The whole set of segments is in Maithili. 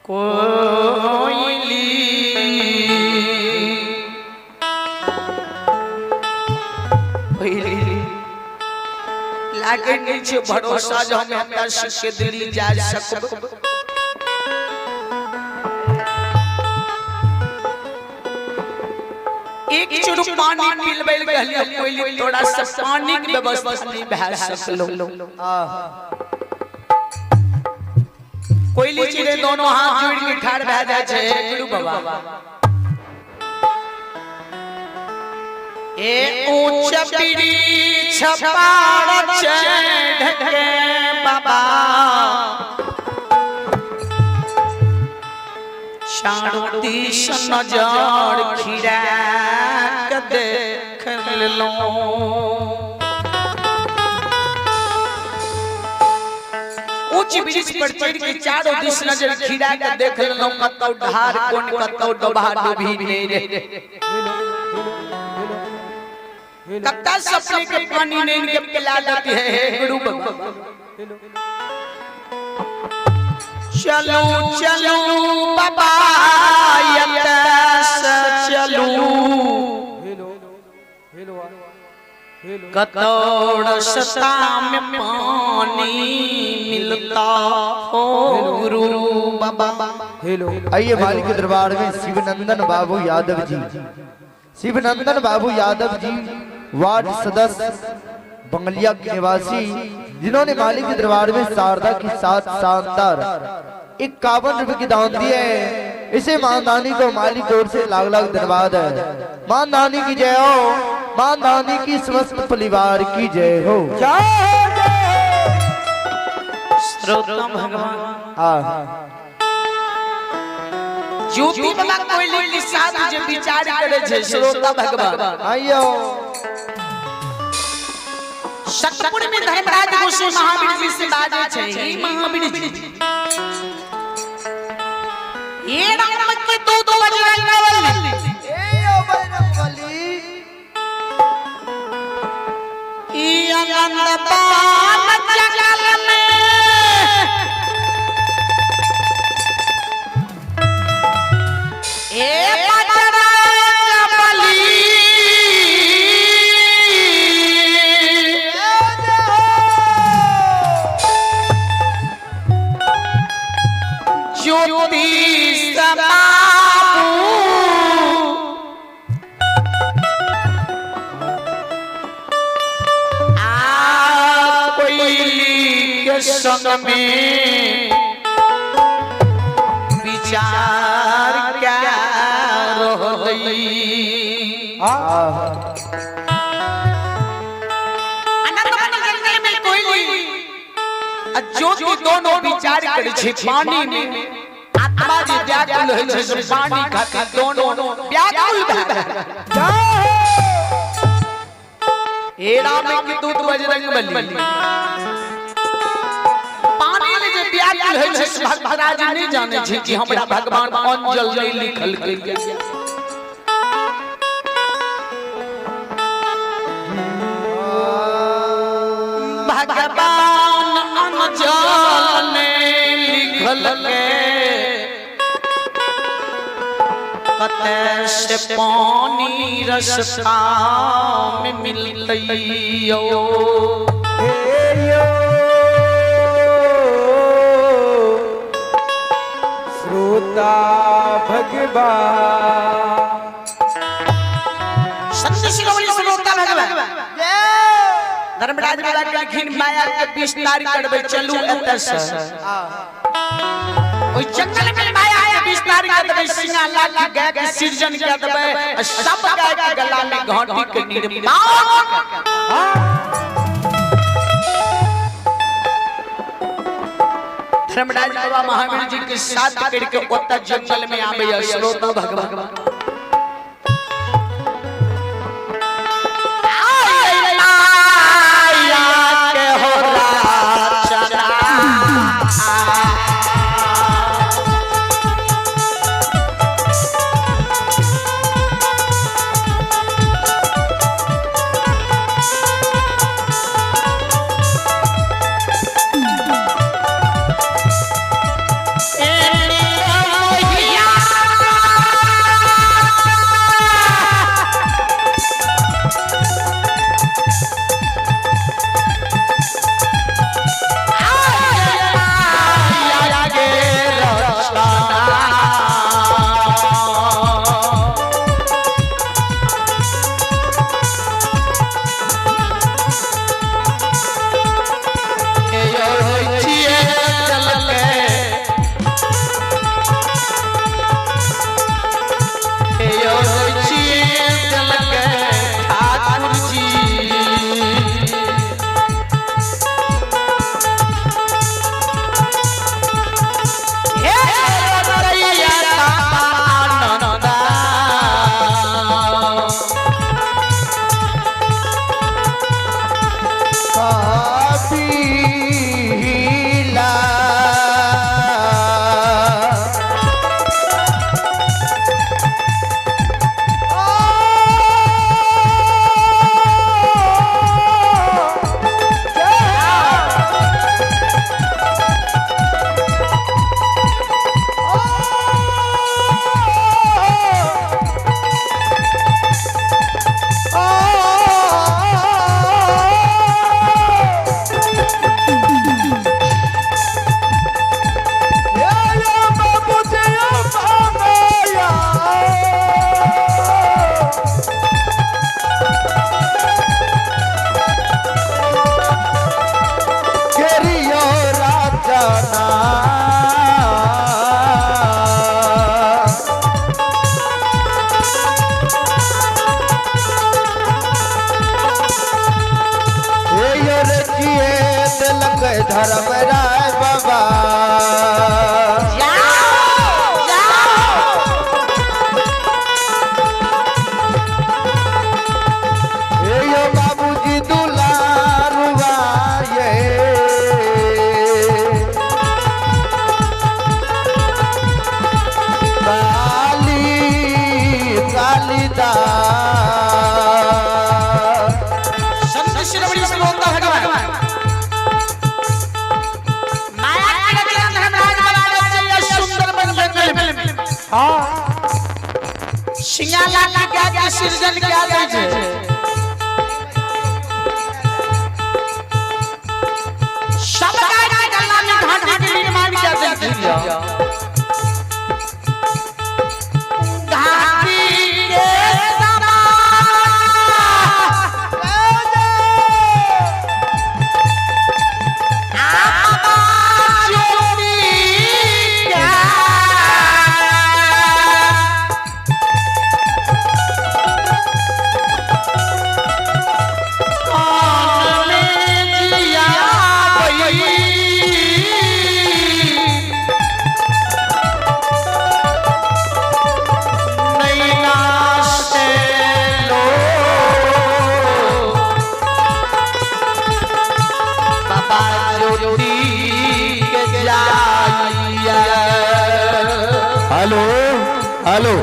कोयली कोयली लागे नहीं छे भरोसा जो हम एतऽ से दिल्ली जा सकब। एक चुरू पानी पिलबै लए कहलियै कोयली, तोरा से पानी के व्यवस्था नहीं भए सकलो। कोयली चिड़ै दोनों हाथ जोड़ के ठाढ़ भए जाइ छै। गुरु बाबा, ए ऊंच वृक्ष पार चढ़ के बाबा चारों दिश नजर खिरा के देख लेलहुँ। ऊंच वृक्ष पर चढ़ के चारों दिश नजर खिरा के देख लेलहुँ, कतौ ढार कोन कतौ डोबा डोबी नहीं रहे, कत्ता सपने के पानी नहीं के पिला देती है। हे गुरु बाबा, चलू चलू बाबा एतऽ से चलू, कतौ रस्ता में पानी मिलता हो गुरु बाबा। आइए मालिक के दरबार में शिवनंदन बाबू यादव जी, शिवनंदन बाबू यादव जी वार्ड सदस्य बंगलिया के निवासी, जिन्होंने मालिक के दरबार में शारदा की साथ शानदार 51 रुपए की दान दिए है। इसे मानदानी को मालिक की ओर से लाख लाख धन्यवाद है। मानदानी की जय हो, मानदानी की समस्त परिवार की जय हो। श्रोता भगवान, हाँ ज्योति बाबा कोयली के साथ जे विचार करे छै। श्रोता भगवान, आइयो सतपुर में धर्मराज गोस्वामी महावीर जी से बाजे छै, हे महावीर जी, हे राम के दूत बजरंगबली, ई आनंद पान जगल में ए बजरंगबली, ज्योति बाबू आ कोयली के संग में विचार क्या रहलै। अनंत जंगल में कोयली आ ज्योति दोनों विचार करे छै। पानी में आत्मा जे व्याकुल होइ छै से पानी खातिर दोनों व्याकुल भए गेल। हे राम के दूत बजरंग बली, पानी ले जे व्याकुल होइ छै से भगवान नहीं जाने छै कि हमरा भगवान अंजल नहीं लिखल गेल। भगवान अंजल ने लिखल के कतै से पानी रस्ता में मिलतैयो। श्रोता भगवान, संत शिरोमणि श्रोता भगवान, धर्मराज बाबा कहलखिन माया के विस्तार करबै, चलू एतऽ से ओहि जंगल में माया के विस्तार कर देबै, सिंहा लाख गाय के सृजन कर देबै आ सब गाय के गला में घाटी के निर्माण। धर्मराज बाबा महावीर जी के साथ करके ओतऽ जंगल में आबै। श्रोता भगवान, माया के हो रचना, ए ना। हे यो रचिए तिलक धर्म राय बाबा। जाओ जाओ। हे यो बाबूजी दुलारुआ ये काली कालिदास। संत शिरोमणि श्रोता भगवान माया के रचना धर्मराज बाबा रचैया सुंदर बन जंगल में। हाँ। सिंगाला के गाय के सृजन क्या दै छै? सब गाय के गला में घाटी के निर्माण क्या दै छै? घाटी के समान आत्मा ज्योति क्या कान में जिया गई। नैना से लो बाबा ज्योति के जाइया। हेलो हेलो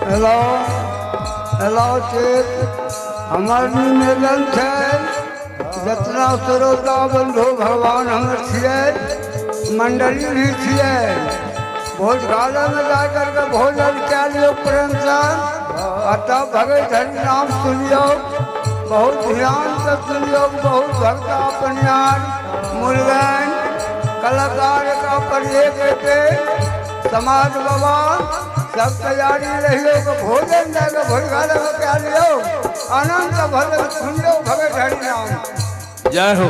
हेलो हेलो चेत, हमर निवेदन छै जितना श्रोता बंधु भगवान हमर छियै, मंडली भी छियै, भोजशाला में जा करके भोजन कए लियौ प्रेम से आ तब भगत हरि नाम सुनियौ, बहुत ध्यान से सुनियौ। बहुत भक्ता उपन्यास मुर्गन कलाकार का पर एक एक समाज बाबा सब तैयारी रहियो के भोजन जाके भोजशाला में कए लियौ, आनंद भजन सुनियौ भगत हरि नाम। जय हो।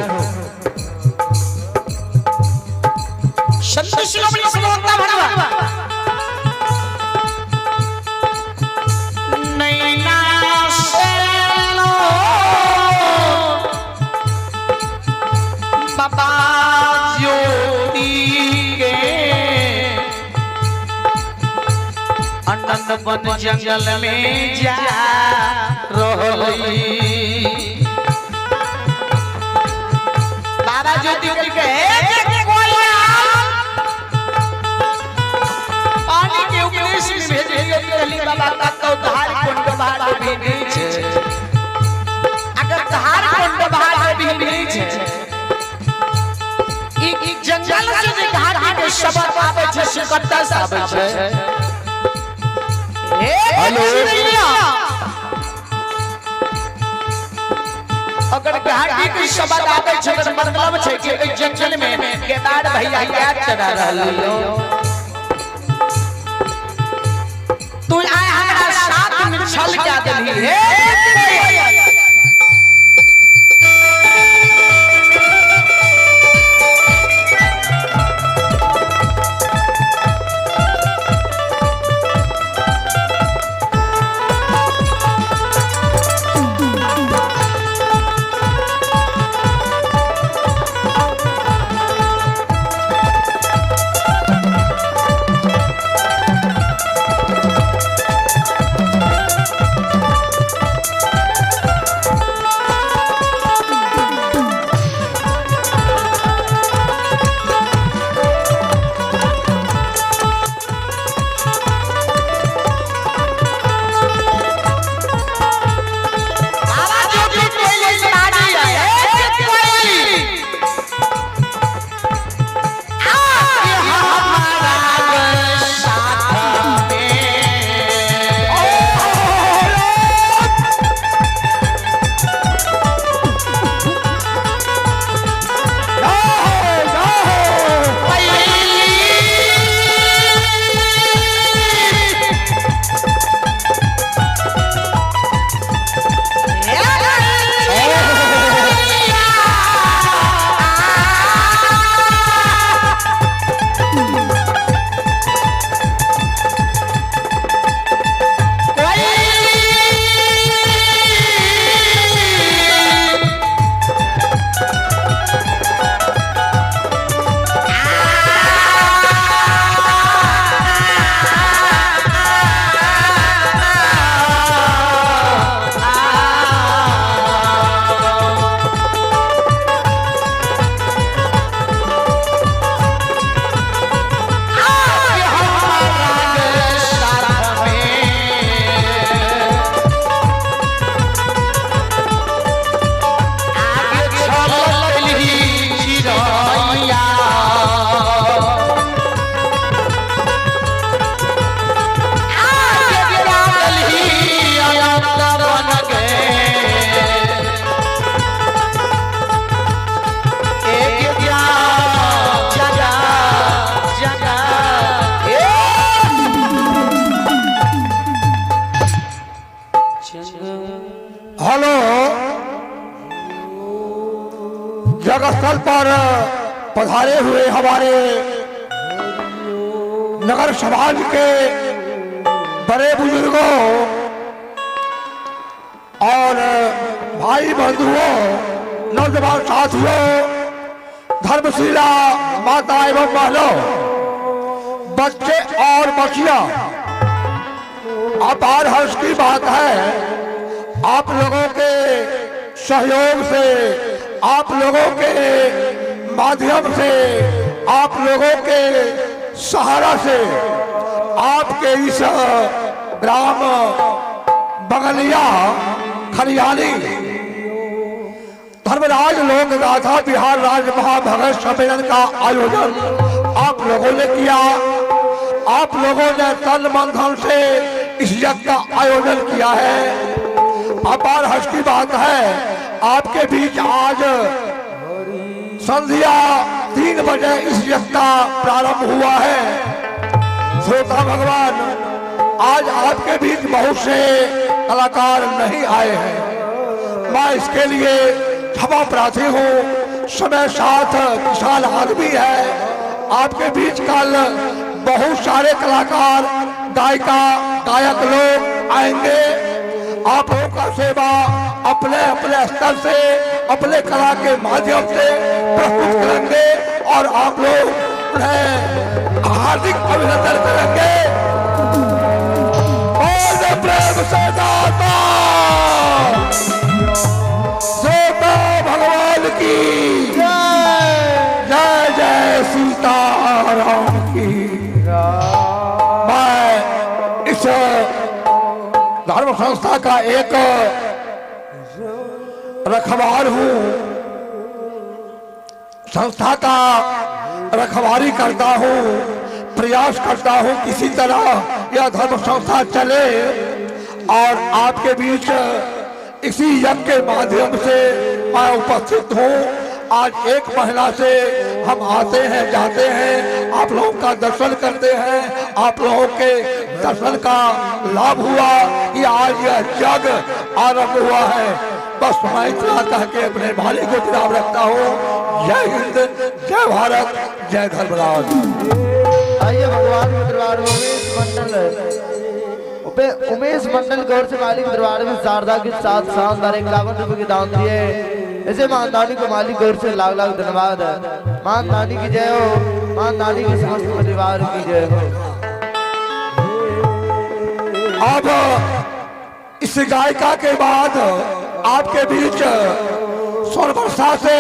संत शिरोमणि श्रोता भगवान नैना से लो बाबा ज्योति के अनंत वन जंगल में जा रहली। बाबा ज्योति के पानी के उपदेश में भेज रहली बाबा का धार कुंड बाहर भी नहीं छे। अगर धार कुंड बाहर भी नहीं छे, ई जंगल से जे घाटी के शब्द आबै छै से कतऽ से आबै छै? हे हेलो। चिड़ैया, अगर घाटी के शब्द आबै छै तऽ मतलब छै कि एहि जंगल में केदार भैया क्या चढ़ा रहल हो। तू आय हमरा साथ में छल क्या देली हे चिड़ैया। पधारे हुए हमारे नगर समाज के बड़े बुजुर्गों और भाई बंधुओं, नौजवान साथियों, धर्मशीला माता एवं बहनों, बच्चे और बच्चियां, अपार हर्ष की बात है आप लोगों के सहयोग से, आप लोगों के माध्यम से, आप लोगों के सहारा से आपके इस ग्राम बगलिया खरियानी धर्मराज लोक गाथा बिहार राज्य महाभगत सम्मेलन का आयोजन आप लोगों ने किया। आप लोगों ने तन मन धन से इस यज्ञ का आयोजन किया है। अपार हर्ष की बात है आपके बीच आज संध्या 3 बजे इस यज्ञ का प्रारंभ हुआ है। श्रोता भगवान, आज आपके बीच बहुत से कलाकार नहीं आए हैं, मैं इसके लिए क्षमा प्रार्थी हूँ। समय साथ किसान आदमी है, आपके बीच कल बहुत सारे कलाकार, गायिका, गायक लोग आएंगे। आप लोगों का सेवा अपने अपने स्तर से अपने कला के माध्यम से प्रस्तुत करेंगे और आप लोग उन्हें हार्दिक अभिनंदन करेंगे। और प्रेम से दाता श्रोता भगवान की जय, जय सीता राम की। मैं इस धर्म संस्था का एक रखवार हूं, संस्था का रखवारी करता हूं, प्रयास करता हूं किसी तरह यह धर्म संस्था चले और आपके बीच इसी यज्ञ के माध्यम से मैं उपस्थित हूं। आज एक महीना से हम आते हैं, जाते हैं, आप लोगों का दर्शन करते हैं। आप लोगों के दर्शन का लाभ हुआ कि आज यह यज्ञ आरंभ हुआ है। बस मैं इतना कह के अपने भाई को विराम रखता हूँ। जय हिंद, जय भारत, जय धर्मराज। आइए भगवान के दरबार में उमेश मंडल, उमेश मंडल गौर से मालिक दरबार में शारदा के साथ शानदार 51 रुपए के दान दिए। ऐसे मानदानी को मालिक गौर से लाख लाख धन्यवाद है। मानदानी की जय हो, मानदानी के समस्त परिवार की जय हो। अब इस गायिका के बाद आपके बीच सोनबरसा से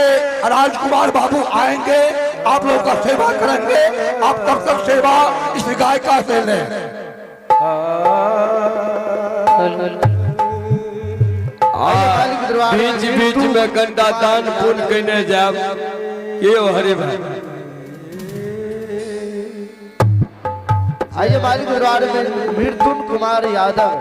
राजकुमार बाबू आएंगे, आप लोगों का सेवा करेंगे। आप तब तक सेवा इस गायिका से लें। आइए मालिक दरबार में बीच बीच में कनिटा दान पुण्य कने जायब के हरे भाई। आइए मालिक दरबार में मृत्युन कुमार यादव,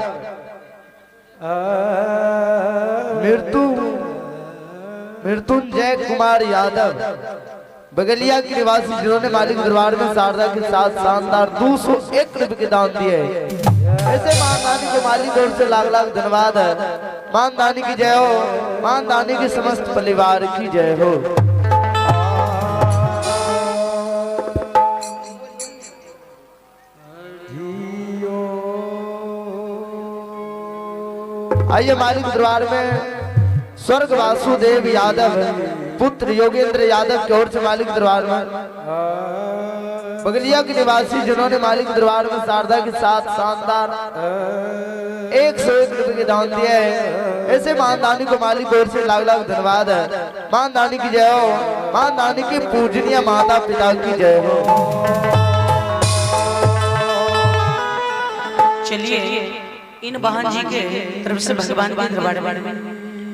मृत्युंजय कुमार यादव बगलिया के निवासी, जिन्होंने मालिक दरबार में शारदा के साथ शानदार 201 रुपए के दान दिए। ऐसे मानदानी को मालिक और से लाख लाख धन्यवाद है। मानदानी की जय हो, मानदानी के समस्त परिवार की जय हो। आइए मालिक दरबार में स्वर्ग वासुदेव यादव पुत्र योगेंद्र यादव की ओर से मालिक दरबार में बगलिया के निवासी, जिन्होंने मालिक दरबार में शारदा के साथ शानदार 101 रुपए के दान दिया है। ऐसे मानदानी को मालिक ओर से लाख लाख धन्यवाद है। मानदानी की जय हो, मानदानी की पूजनीय माता पिता की जय हो। चलिए इन बहन जी के तरफ से भगवान के दरबार में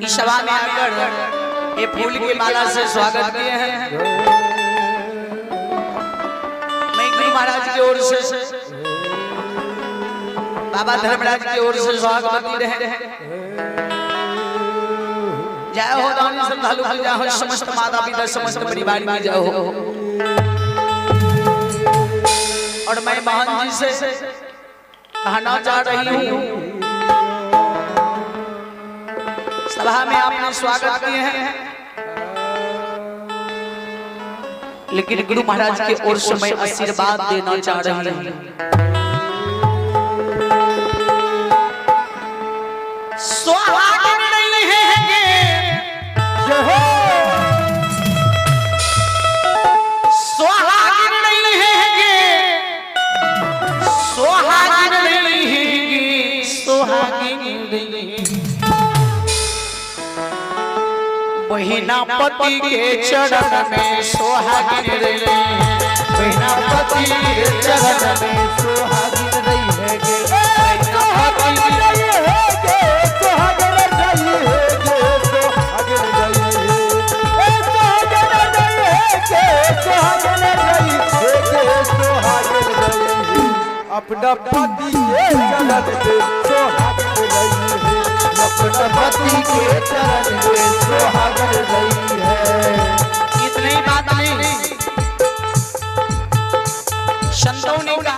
इस सभा में आकर ये फूल की माला से स्वागत किए हैं। मैं गुरु महाराज की ओर से, बाबा धर्मराज की ओर से स्वागत रहे। जय हो दानी श्रद्धालु की जय हो, समस्त माता पिता समस्त परिवार की जय हो। और मैं बहन जी से कहना चाह रही हूँ, सभा में आपने स्वागत किए हैं। लेकिन गुरु महाराज के ओर से मैं आशीर्वाद देना चाह रही हूँ। सुहागिन नहीं है, सुहागिन नहीं है, सुहागिन नहीं है, सुहागिन नहीं है। बहिना पति के चरण में सुहागिन रही है, बहिना पति के चरण में सुहागिन रही है गे। अपना पति के चरण पे सोहागन रही है, अपना पति के चरण में सुहागन रही है। इतनी बात नहीं, संतों ने कहा।